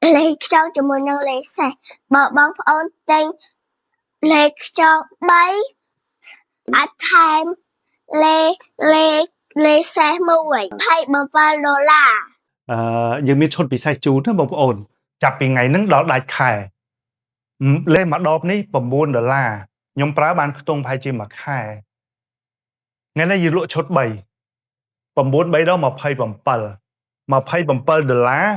លេខ្យងជាមួយនឹងលេសេះបើបងប្អូនទិញលេខ្យង3អាចថែមលេលេលេសេះមួយ27ដុល្លារ យើងមានឈុតពិសេសជូនណាបងប្អូន ចាប់ពីថ្ងៃហ្នឹងដល់ដាច់ខែលេមួយដបនេះ9ដុល្លារខ្ញុំប្រើបានខ្ទង់ប្រហែលជាមួយខែថ្ងៃនេះយើងលក់ឈុត3 9 3ដល់27 27ដុល្លារ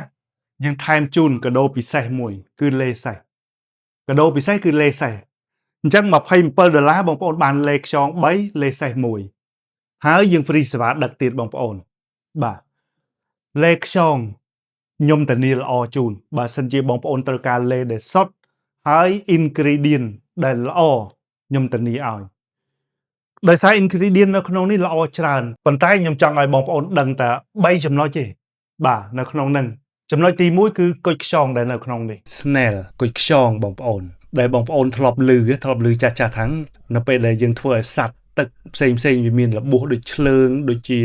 យើងថែមជូនកាដូពិសេសមួយ គឺលេសេះកាដូពិសេសគឺលេសេះអញ្ចឹង27ដុល្លារបងប្អូនបានលេខ្យង3លេសេះ1ហើយយើង free សេវាដឹកទៀតបងប្អូនបាទលេខ្យងខ្ញុំធានាល្អជូនបើសិនជាបងប្អូនត្រូវការលេដែលសុទ្ធហើយ ingredient ដែលល្អខ្ញុំធានាឲ្យដោយសារ ingredient នៅក្នុងនេះល្អច្រើនប៉ុន្តែខ្ញុំចង់ឲ្យបងប្អូនដឹងតែ3ចំណុចទេបាទនៅក្នុងហ្នឹងចំណុចទី1គឺគុជខ្យងដែលនៅក្នុងនេះ snail គុជខ្យងបងប្អូនដែលបងប្អូនធ្លាប់ឮធ្លាប់ឮចាស់ចាស់ថាងនៅពេលដែលយើងធ្វើឲ្យសត្វទឹកផ្សេងផ្សេងវាមានរបួសដូចឆ្លើងដូចជា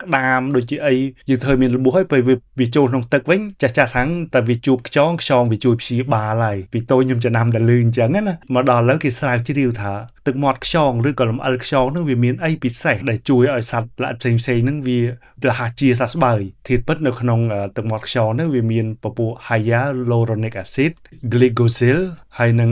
ក្តាមដូចជាអីយើងធ្វើមានរបួសហើយពេលវាចូលក្នុងទឹកវិញចាស់ចាស់ថាងតែវាជួបខ្យងខ្យងវាជួយព្យាបាលហើយពីតូចខ្ញុំចំណាំតែឮអញ្ចឹងណាមកដល់ឥឡូវគេស្រាវជ្រាវថាទឹកមាត់ខ្យងឬក៏លំអិលខ្យងនឹងវាមានអីពិសេសដែលជួយឲ្យសត្វល្អិតផ្សេងផ្សេងហ្នឹងវារហ័សជាសះស្បើយធាតុពិតនៅក្នុងទឹកមាត់ខ្យងហ្នឹងវាមានពពួក hyaluronic acid glycosyl ហើយនិង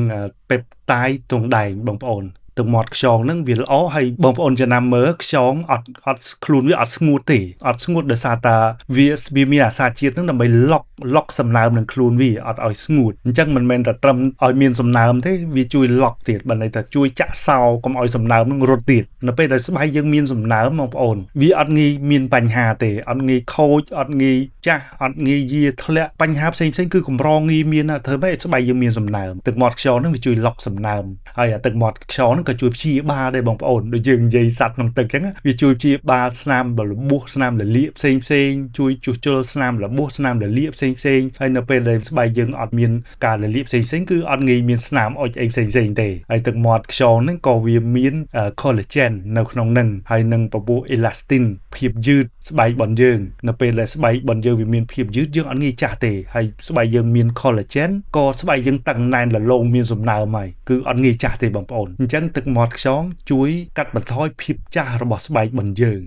peptide ទង់ដែងបងប្អូនទឹកមាត់ខ្យងហ្នឹងវាល្អហើយបងប្អូនចំណាំមើលខ្យងអត់អត់ខ្លួនវាអត់ស្ងួតទេអត់ស្ងួតដោយសារតាវាវាមានអាសារជាតិហ្នឹងដើម្បីលុកលុកសំណើមនឹងខ្លួនវាអត់ឲ្យស្ងួតអញ្ចឹងមិនមែនតែត្រឹមឲ្យមានសំណើមទេវាជួយលុកទៀតបើន័យថាជួយចាក់សោកុំឲ្យសំណើមហ្នឹងរត់ទៀតនៅពេលដែលស្បែកយើងមានសំណើមបងប្អូនវាអត់ងាយមានបញ្ហាទេអត់ងាយខូចអត់ងាយចាស់អត់ងាយយាធ្លាក់បញ្ហាផ្សេងផ្សេងគឺកម្រងាយមានណាធ្វើម៉េចស្បែកយើងមានសំណើមទឹកមាត់ខ្យងហ្នឹងវាជួយលុកសំណើមហើយអាទឹកមាត់ខ្យងហ្នឹងក៏ជួយព្យាបាលដែរបងប្អូនដូចយើងនិយាយសត្វក្នុងទឹកអញ្ចឹងវាជួយព្យាបាលស្នាមរបួសស្នាមរលាកផ្សេងផ្សេងជួយជួសជុលស្នាមរបួសស្នាមរលាកផ្សេងផ្សេងហើយនៅពេលដែលស្បែកយើងអត់មានការរលាកផ្សេងផ្សេងគឺអត់ងាយមានស្នាមអុចអីផ្សេងផ្សេងទេហើយទឹកមាត់ខ្យងហ្នឹងក៏វាមាន collagen នៅក្នុងហ្នឹងហើយនឹងពពួក elastin ភាពយឺតស្បែករបស់យើងនៅពេលដែលស្បែករបស់យើងវាមានភាពយឺតយើងអត់ងាយចាស់ទេហើយស្បែកយើងមាន collagen ក៏ស្បែកយើងតឹងណែនលលោងមានសំណើមហើយគឺអត់ងាយចាស់ទេបងប្អូនអញ្ចឹងទឹកមាត់ខ្យងជួយកាត់បន្ថយភាពចាស់របស់ស្បែករបស់យើង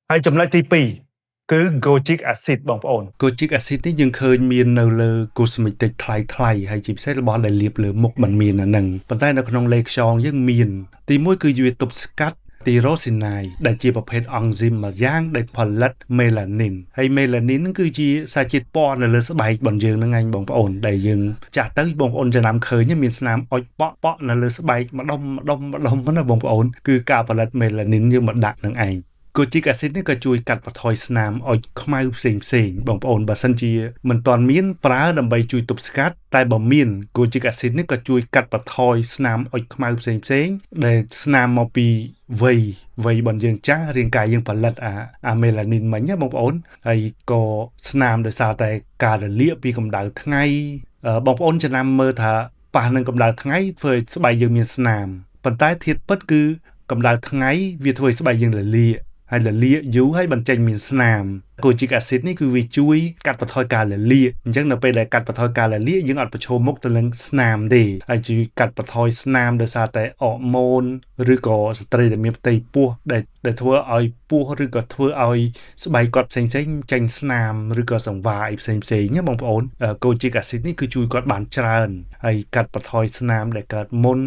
ហើយចំណុចទី2គឺ Kojic acid បងប្អូន Kojic acid នេះយើងឃើញមាននៅលើ cosmetic ថ្លៃថ្លៃហើយជាពិសេសរបស់ដែលលាបលើមុខមិនមានអាហ្នឹងប៉ុន្តែនៅក្នុងលេខ្យងយើងមានទី1គឺវាទប់ស្កាត់ tyrosinase ដែលជាប្រភេទអង់ស៊ីមមួយយ៉ាងដែលផលិតមេឡានីនហើយមេឡានីនហ្នឹងគឺជាសារជាតិពណ៌នៅលើស្បែករបស់យើងហ្នឹងឯងបងប្អូនដែលយើងចាស់ទៅបងប្អូនចំណាំឃើញមានស្នាមអុចប៉ក់ប៉ក់នៅលើស្បែកម្ដុំម្ដុំម្ដុំណាបងប្អូនគឺការផលិតមេឡានីនយើងមកដាក់នឹងឯង Kojic acid នេះក៏ជួយកាត់បន្ថយស្នាមអុចខ្មៅផ្សេងផ្សេងបងប្អូនបើសិនជាមិនទាន់មានប្រើដើម្បីជួយទប់ស្កាត់តែបើមាន Kojic acid នេះក៏ជួយកាត់បន្ថយស្នាមអុចខ្មៅផ្សេងផ្សេងដែលស្នាមមកពីវ័យវ័យរបស់យើងចាស់រាងកាយយើងផលិតអាអាមេឡានីនមិញណាបងប្អូនហើយក៏ស្នាមដោយសារតែការរលាកពីកម្ដៅថ្ងៃបងប្អូនចំណាំមើលថាប៉ះនឹងកម្ដៅថ្ងៃធ្វើឲ្យស្បែកយើងមានស្នាមប៉ុន្តែធាតុពិតគឺកម្ដៅថ្ងៃវាធ្វើឲ្យស្បែកយើងរលាកហើយរលាកយូរហើយបញ្ចេញមានស្នាម Kojic acid នេះគឺវាជួយកាត់បន្ថយការរលាកអញ្ចឹងនៅពេលដែលកាត់បន្ថយការរលាកយើងអត់ប្រឈមមុខទៅនឹងស្នាមទេហើយជួយកាត់បន្ថយស្នាមដោយសារតែអរម៉ូនឬក៏ស្ត្រីដែលមានផ្ទៃពោះដែលដែលធ្វើឲ្យពោះឬក៏ធ្វើឲ្យស្បែកគាត់ផ្សេងផ្សេងចេញស្នាមឬក៏សង្វាអីផ្សេងផ្សេងណាបងប្អូន Kojic acid នេះគឺជួយគាត់បានច្រើនហើយកាត់បន្ថយស្នាមដែលកើតមុន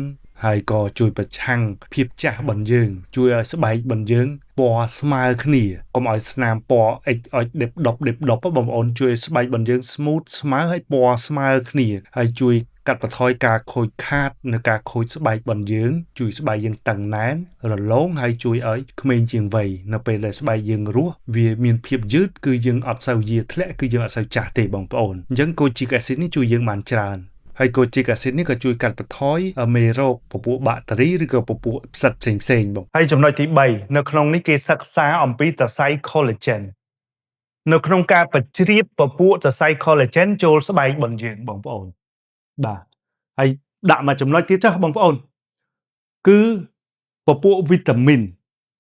ហើយក៏ជួយប្រឆាំងភាពចាស់របស់យើង ជួយឲ្យស្បែករបស់យើងពណ៌ស្មើគ្នាកុំឲ្យស្នាមពណ៌អិចអុចដេបដប់ដេបដប់បងប្អូនជួយស្បែករបស់យើង smooth ស្មើហើយពណ៌ស្មើគ្នាហើយជួយកាត់បន្ថយការខូចខាតនៅការខូចស្បែករបស់យើងជួយស្បែកយើងតឹងណែនរលោងហើយជួយឲ្យក្មេងជាងវ័យនៅពេលដែលស្បែកយើងរស់វាមានភាពយឺតគឺយើងអត់សូវយាធ្លាក់គឺយើងអត់សូវចាស់ទេបងប្អូនអញ្ចឹង Kojic acid នេះជួយយើងបានច្រើនហើយ Kojic acid នេះក៏ជួយកាត់បន្ថយមេរោគពពួកបាក់តេរីឬក៏ពពួកផ្សិតផ្សេងផ្សេងបងហើយចំណុចទី3នៅក្នុងនេះគេសិក្សាអំពីសរសៃ collagen នៅក្នុងការបញ្ជ្រាបពពួកសរសៃ collagen ចូលស្បែករបស់យើងបងប្អូនបាទហើយដាក់មកចំណុចទៀតចុះបងប្អូនគឺពពួកវីតាមីន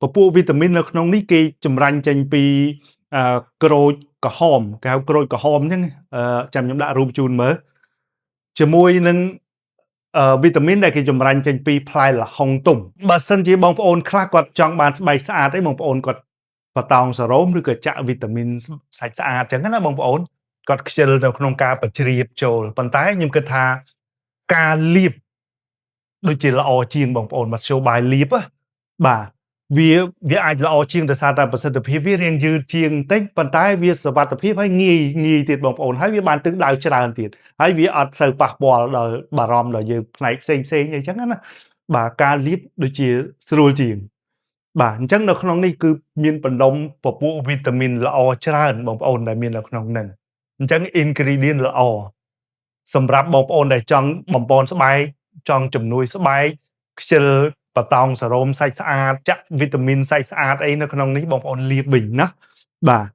ពពួកវីតាមីននៅក្នុងនេះគេចម្រាញ់ចេញពី ក្រូចក្រហមគេហៅក្រូចក្រហមអញ្ចឹងអឺចាំខ្ញុំដាក់រូបជូនមើលជាមួយនឹងវីតាមីនដែលគេចម្រាញ់ចេញពីផ្លែល្ហុងទុំបើសិនជាបងប្អូនខ្លះគាត់ចង់បានស្បែកស្អាតអីបងប្អូនគាត់បន្តោងសារ៉ូមឬក៏ចាក់វីតាមីនសាច់ស្អាតអញ្ចឹងណាបងប្អូនគាត់ខ្ជិលនៅក្នុងការបញ្ជ្រាបចូលប៉ុន្តែខ្ញុំគិតថាការលាបដូចជាល្អជាងបងប្អូនមធ្យោបាយលាបណាបាទវាអាចល្អជាងដោយសារតែប្រសិទ្ធភាពវារាងយឺតជាងបន្តិចប៉ុន្តែវាសុវត្ថិភាពហើយងាយងាយទៀតបងប្អូនហើយវាបានទិសដៅច្រើនទៀតហើយវាអត់សូវប៉ះពាល់ដល់បារម្ភដល់យើងផ្នែកផ្សេងផ្សេងអីចឹងណាបាទការលាបដូចជាស្រួលជាងបាទអញ្ចឹងនៅក្នុងនេះគឺមានបណ្ដុំពពួកវីតាមីនល្អច្រើនបងប្អូនដែលមាននៅក្នុងហ្នឹងអញ្ចឹង ingredient ល្អសម្រាប់បងប្អូនដែលចង់បំពន់ស្បែកចង់ជំនួយស្បែកខ្ជិលបន្តោងសារ៉ូមសាច់ស្អាតចាក់វីតាមីនសាច់ស្អាតអីនៅក្នុងនេះបងប្អូនលាបវិញណាបាទ